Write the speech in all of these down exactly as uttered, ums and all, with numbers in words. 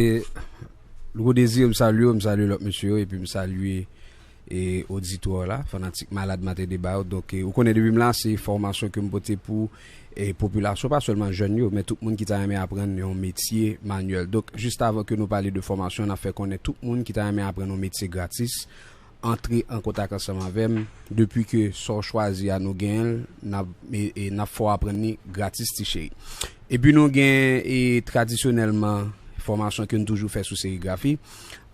E, Louko Désir, m salye w, m salye lòt mesye yo, epi m salye e oditwa la, fanatik Malad Maten Deba yo. Donk, e, ou konnen depi m la, se fòmasyon ke m pote pou e popilasyon, pa sèlman jèn yo, men tout moun ki ta renmen aprann yon metye manyèl. Donk, jis avan ke nou pale de fòmasyon, n ap fè konnen tout moun ki ta renmen aprann yon metye gratis, antre an kontak ansanm avè m. Depi ke sa w chwazi a nou genyen l, n ap, e, e n ap fè w aprann li gratis, ti cheri. Epi nou gen, e, tradisyonèlman, fòmasyon ke n toujou fè sou serigrafi.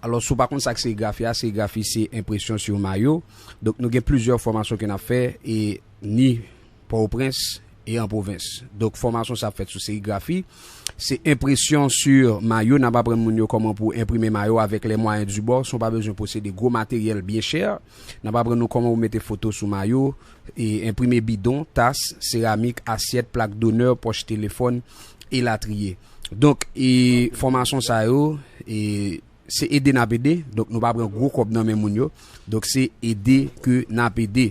Alò, si w pa konn sa k serigrafi a, serigrafi se enpresyon sou mayo. Donk, nou gen plizyè fòmasyon ke n ap fè, e ni Pòtoprens e an pwovens. Donk, fòmasyon sa ap fèt sou serigrafi. Se enpresyon sou mayo, n ap aprann moun yo kòman pou enprime mayo avec les moyens du bord, san w pa bezwen posede gwo materyèl byen chè. N ap aprann nou kòman pou mete foto sou mayo, e enprime bidon, tas, seramik, asyèt, plak donè, pòch telefòn, elatriye. Donk, e fòmasyon sa yo, e se ede n ap ede. Donk, nou pa pran gwo kòb nan men moun yo. Donk, se ede ke n ap ede.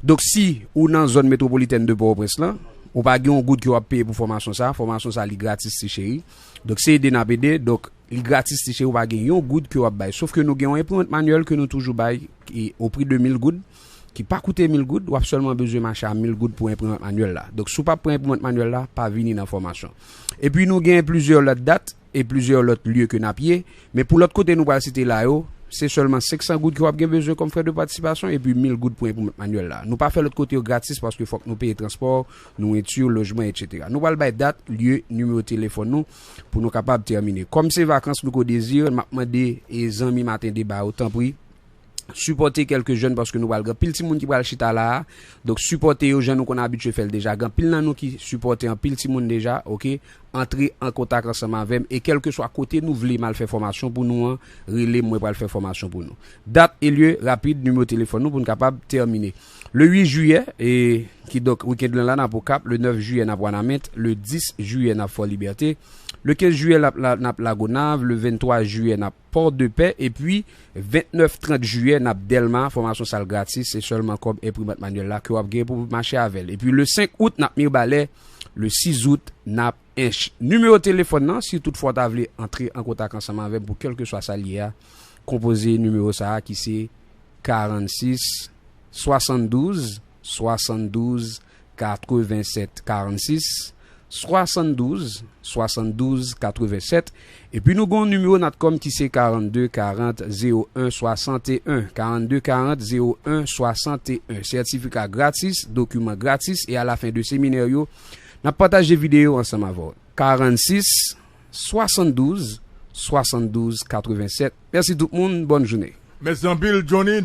Donk, si ou nan zòn metwopolitèn de Pòtoprens lan, ou pa gen yon goud ke w ap peye pou fòmasyon sa. Fòmasyon sa, li gratis, ti cheri. Donk, se ede n ap ede. Donk, li gratis, ti cheri, ou pa gen yon goud ke w ap bay. Sof ke nou gen yon enprimant manyèl ke nou toujou bay, e, o pri de mil goud, ki pa koute mil goud, w ap sèlman bezwen mache a mil goud pou enprimant manyèl la. Donk, si w p ap pran enprimant manyèl la, pa vini nan fòmasyon. Epi, nou gen plizyè lòt dat e plizyè lòt lye ke n ap ye. Men pou lòt kote nou pral site la yo, se sèlman senk san goud ke w ap gen bezwen kòm frè de patisipasyon, epi mil goud pou enprimant manyèl la. Nou pa fè lòt kote yo gratis paske fòk nou peye transpò, nouwiti, lojman, etsetera. Nou pral bay dat, lye, nimewo telefòn nou pou nou kapab tèmine. Kòm se vakans Louko Désir, m ap mande e zanmi Maten Deba yo, tanpri, sipòte kèlke jèn paske nou pral gen anpil timoun ki pral chita la a. Donk, sipòte yo jan nou konn abitye fè l deja. Gen anpil nan nou ki sipòte anpil timoun deja, oke? Antre an kontak ansanm avè m e kèlkeswa kote nou vle m al fè fòmasyon pou nou an, rele m, mwen pral fè fòmasyon pou nou. Dat e lye, rapid, nimewo telefòn nou pou n kapab tèmine. Le uit jiyè, e kidonk, wikenn lan la, n ap Okap. Le nèf jiyè, n ap Wanament. Le dis jiyè, n ap Fò Libète. Le kenz jiyè, n ap la, n ap Lagonav. Le venntwa jiyè, n ap Pòdepè, epi ventnèf, trant jiyè, n ap Dèlma. Fòmasyon sa l gratis, se sèlman kòb enprimant manyèl la ke w ap gen pou mache avè l. Epi le senk out, n ap Mibalè, le sis out, n ap Ench. Nimewo telefòn nan, si toutfwa w ta vle antre an kontak ansanm avè m pou kèlkeswa sa l ye a, konpoze nimewo sa a ki se karannsis swasanndouz swasanndouz katrevennsèt, karannsis swasanndouz swasanndouz katrevennsèt. Epi nou gen yon nimewo Natcom ki se karannde karant zewo en swasanteyen, karannde karant zewo en swasanteyen. Sètifika gratis, dokiman gratis, e alafen de seminè yo, n ap pataje videyo ansanm avè w. Karannsis swasanndouz swasanndouz katrevennsèt. Mèsi tout moun, bòn jounen. Mèsi anpil, Johnny.